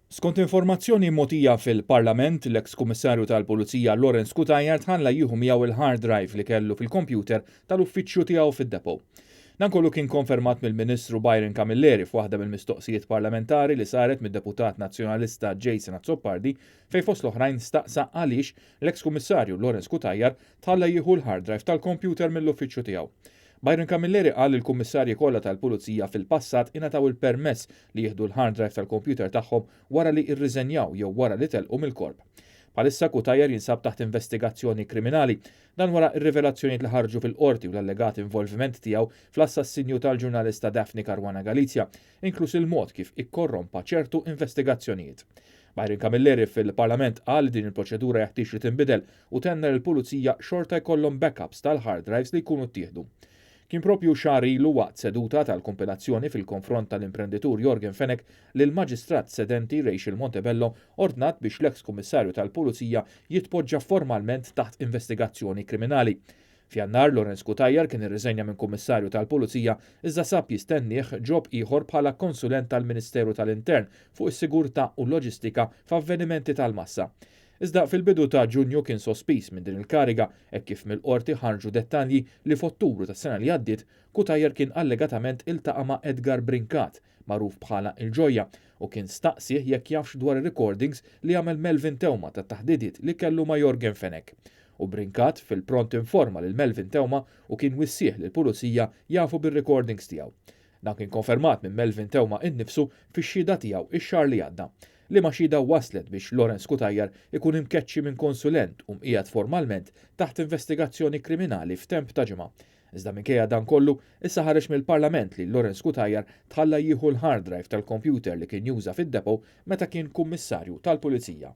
Skont informazzjoni mogħtija fil-Parlament, l-eks Kummissarju tal-Pulizija Lawrence Cutajar tħalla jieħu miegħu il-hard drive li kellu fil-kompjuter tal-uffiċċju tiegħu fid-depot. Dan kollu kien konfermat mill-Ministru Byron Camilleri f'waħda mill-mistoqsijiet parlamentari li saret mid-deputat nazzjonalista Jason Azzopardi, fejn fost l-oħrajn staqsa għaliex l-eks Kummissarju Lawrence Cutajar tħalla jieħu l-hard drive tal-kompjuter mill-uffiċċju tiegħu. Byron Camilleri qal li l-kummissarji kollha tal-Pulizija fil-passat ingħataw il-permess li jieħdu l-hard drive tal-kompjuter tagħhom wara li rriżenjaw jew wara li telqu mill-korp. Bħalissa Cutajar jinsab taħt investigazzjoni kriminali, dan wara r-rivelazzjonijiet li ħarġu fil-qorti u l-allegat involviment tiegħu fl-assassinju tal-ġurnalista Daphne Caruana Galizia, inkluż il-mod kif ikkorrompa ċertu investigazzjonijiet. Byron Camilleri fil-Parlament qal li din il-proċedura jeħtieġ li tinbidel u tenna li l-Pulizija xorta jkollhom backups tal-hard drives li jkunu ttieħdu. Kien propju xahar ilu, waqt seduta tal-kompilazzjoni fil-konfront tal-imprenditur Yorgen Fenech, li l-Maġistrat sedenti Rachel Montebello ordnat biex l-eks Kummissarju tal-Pulizija jitpoġġa formalment taħt investigazzjoni kriminali. F'Jannar, Lawrence Cutajar kien irriżenja minn Kummissarju tal-Pulizija, iżda sab jistennieh job ieħor bħala konsulent tal-Ministeru tal-Intern fuq is-sigurtà u l-loġistika f'avvenimenti tal-massa. Iżda fil-bidu ta' Ġunju kien sospiż minn din il-kariga hekk kif mill-qorti ħarġu dettalji li f'Ottubru tas-sena li għaddiet Cutajar kien allegatament iltaqa' ma' Edgar Brincat, magħruf bħala il-Ġojja, u kien staqsih jekk jafx dwar ir-recordings li għamel Melvin Theuma ta' taħdidiet li kellu ma' Yorgen Fenech. U Brincat fil-pront informa lil Melvin Theuma u kien wissih li l-pulizija jafu bir-recordings tiegħu. Dan kien konfermat minn Melvin Theuma innifsu fix-xhieda tiegħu ix-xahar li għadda, liema xhieda waslet biex Lawrence Cutajar ikun imkeċċi minn konsulent u mqiegħed formalment taħt investigazzjoni kriminali f'temp ta' ġimgħa. Iżda minkejja dan kollu, issa ħareġ mill-Parlament li Lawrence Cutajar tħalla jieħu l-hard drive tal-kompjuter li kien juża fid-depot meta kien kummissarju tal-Pulizija.